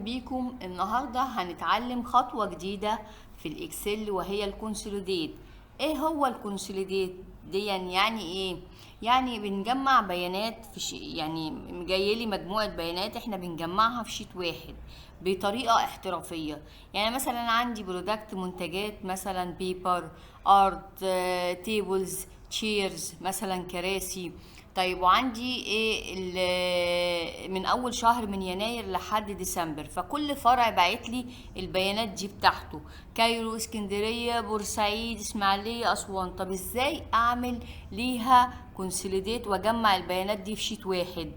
بيكم. النهاردة هنتعلم خطوة جديدة في ال Excel وهي ال consolidate. ايه هو ال consolidate دي؟ يعني ايه؟ يعني بنجمع بيانات في شيء، يعني جايلي مجموعة بيانات احنا بنجمعها في sheet واحد بطريقة احترافية. يعني مثلا عندي product منتجات، مثلا paper، ارت، tables، chairs، مثلا كراسي. طيب وعندي ايه من اول شهر من يناير لحد ديسمبر، فكل فرع باعت لي البيانات دي بتاعته، Cairo، اسكندريه، بورسعيد، اسماعيليه، اسوان. طب ازاي اعمل ليها consolidate واجمع البيانات دي في sheet واحد؟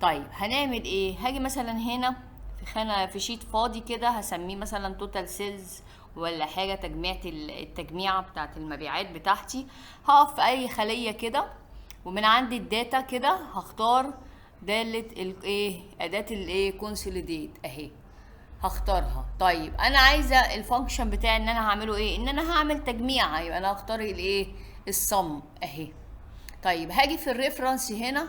طيب هنعمل ايه؟ هاجي مثلا هنا في خانه في sheet فاضي كده، هسميه مثلا total sales ولا حاجه، تجميعة التجميعه بتاعت المبيعات بتاعتي. هقف في اي خليه كده، ومن عند ال data كده هختار دالة الايه، اداة الايه، consolidate اهي، هختارها. طيب انا عايزه ال function بتاعي ان انا هعمله ايه؟ ان انا هعمل تجميعه، يبقى انا هختار الايه، ال sum اهي. طيب هاجي في ال reference هنا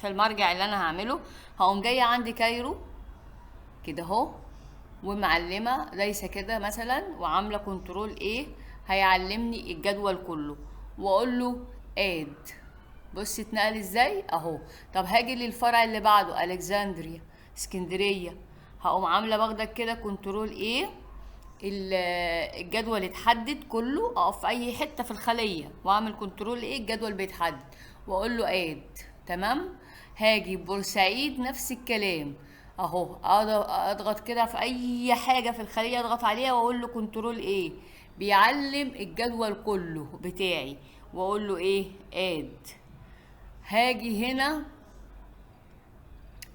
في المرجع اللي انا هعمله، هقوم جاية عند Cairo كده اهو، ومعلمه ليس كده مثلا، وعامله control A، هيعلمني الجدول كله، واقول له add. بص اتنقل ازاي اهو. طب هاجي للفرع اللي بعده Alexandria اسكندريه، هقوم عامله باخدك كده control A، الجدول اتحدد كله، اقف في اي حتة في الخلية واعمل control A، الجدول بيتحدد، واقول له add. تمام. هاجي بورسعيد نفس الكلام اهو، اضغط كده في اي حاجة في الخلية، اضغط عليها واقول له control A، بيعلم الجدول كله بتاعي، واقول له ايه، add. هاجي هنا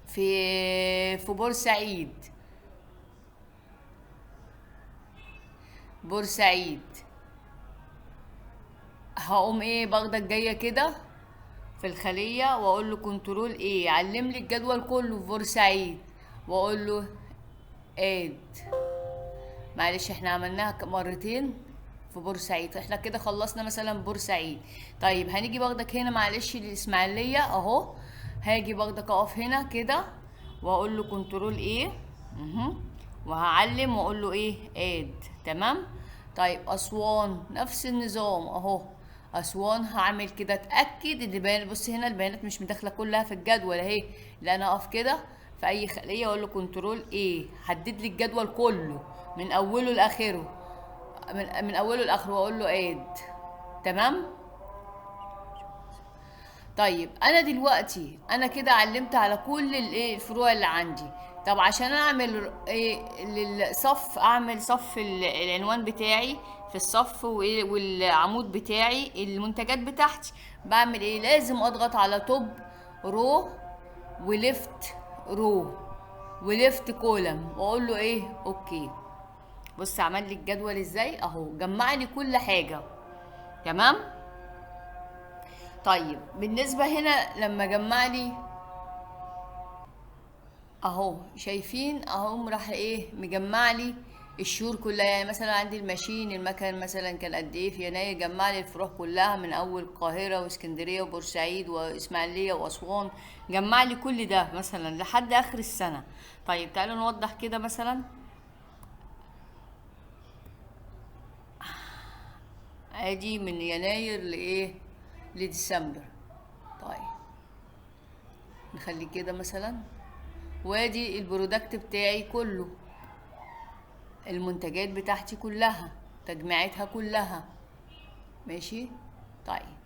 في بورسعيد، بورسعيد هقوم ايه باخدك جاية كده في الخلية واقول له control A، علم لي الجدول كله في بورسعيد، واقول له add. معلش احنا عملناها مرتين في بورسعيد، احنا كده خلصنا مثلا بورسعيد. طيب هنيجي باخدك هنا معلش للاسماعيليه اهو، هاجي باخدك اقف هنا كده واقول له control A، وهعلم واقول له ايه، add. تمام. طيب اسوان نفس النظام اهو، اسوان هعمل كده، اتاكد ان البيانات، بص هنا البيانات مش مداخله كلها في الجدول اهي، لا انا اقف كده في اي خليه واقول له control A، حدد لي الجدول كله من اوله لاخره، من اوله لاخره، واقول له add. تمام. طيب انا دلوقتي انا كده علمت على كل الايه الفروع اللي عندي. طب عشان اعمل ايه للصف، اعمل صف العنوان بتاعي في الصف والعمود بتاعي المنتجات بتاعتي، بعمل ايه؟ لازم اضغط على top row و left row و left column واقول له ايه، okay. بص عمل لي الجدول ازاي اهو، جمع لي كل حاجة. تمام. طيب بالنسبة هنا لما جمع لي اهو، شايفين اهو، راح ايه مجمع لي الشهور كلها. يعني مثلا عندي ال machine، المكان مثلا كان قد ايه في يناير، جمع لي الفروع كلها من اول القاهرة واسكندريه وبورسعيد واسماعيليه واسوان، جمع لي كل ده مثلا لحد اخر السنة. طيب تعالوا نوضح كده مثلا، ادي من يناير لايه، لديسمبر. طيب نخلي كده مثلا، وادي ال product بتاعي كله، المنتجات بتاعتي كلها، تجميعتها كلها. ماشي. طيب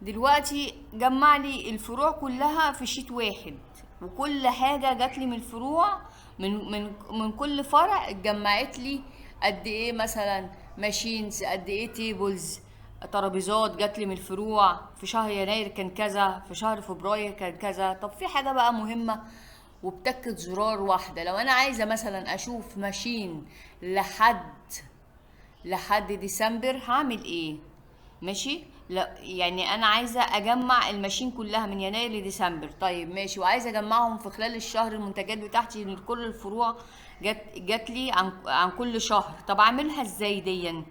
دلوقتي جمع لي الفروع كلها في sheet واحد، وكل حاجة جات لي من الفروع، من من من كل فرع اتجمعت لي قد ايه، مثلا machines قد ايه، tables، ترابيزات جات لي من الفروع في شهر يناير كان كذا، في شهر فبراير كان كذا. طب في حاجة بقى مهمة وبتكة زرار واحدة، لو انا عايزة مثلا اشوف machine لحد ديسمبر هعمل ايه؟ ماشي. لا يعني انا عايزة اجمع ال machine كلها من يناير لديسمبر. طيب ماشي، وعايزة اجمعهم في خلال الشهر، المنتجات بتاعتي من كل الفروع جت لي عن كل شهر. طب اعملها ازاي ديا؟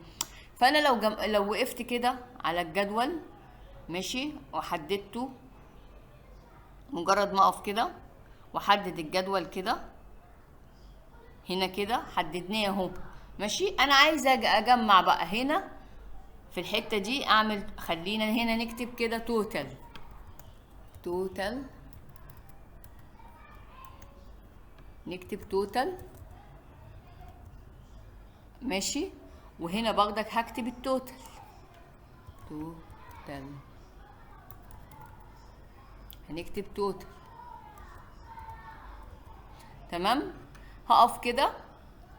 فانا لو وقفت كده على الجدول ماشي وحددته، مجرد ما اقف كده واحدد الجدول كده هنا كده حددناه اهو. ماشي، انا عايزه اجمع بقى هنا في الحتة دي، اعمل خلينا هنا نكتب كده total، total، نكتب total. ماشي، وهنا برضك هكتب ال total، total، هنكتب total. تمام، هقف كده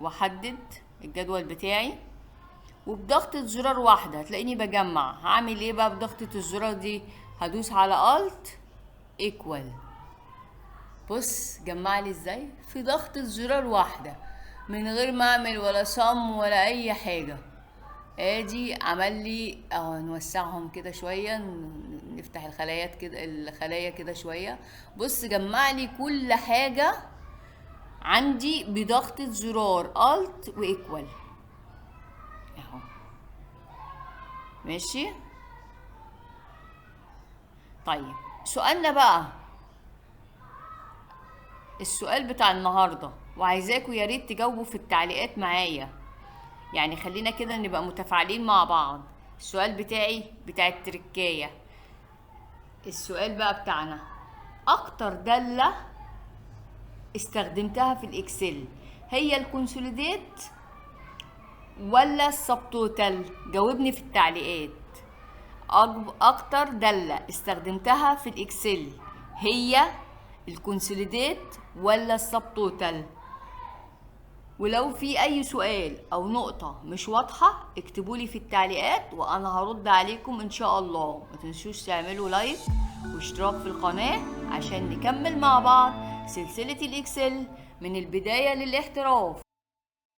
واحدد الجدول بتاعي، وبضغطة زرار واحدة هتلاقيني بجمع. هعمل ايه بقى بضغطة الزرار دي؟ هدوس على Alt equal. بص جمع لي ازاي في ضغطة زرار واحدة من غير ما اعمل ولا sum ولا اي حاجة. ادي عمل لي اهو. نوسعهم كده شوية، نفتح الخلايا كده، الخلايا كده شوية. بص جمع لي كل حاجة عندي بضغطة زرار Alt و equal اهو. ماشي، طيب سؤالنا بقى، السؤال بتاع النهارده، وعايزاكوا يا ريت تجاوبوا في التعليقات معايا، يعني خلينا كده نبقى متفاعلين مع بعض. السؤال بتاعي بتاع التركايه، السؤال بقى بتاعنا، اكتر دالة استخدمتها في ال Excel هي ال consolidate ولا ال subtotal؟ جاوبني في التعليقات. اكتر دالة استخدمتها في ال Excel هي ال consolidate ولا ال subtotal؟ ولو في اي سؤال او نقطة مش واضحة اكتبولي في التعليقات وانا هرد عليكم ان شاء الله. ما تنسوش تعملوا like واشتراك في القناة عشان نكمل مع بعض سلسلة ال Excel من البداية للاحتراف.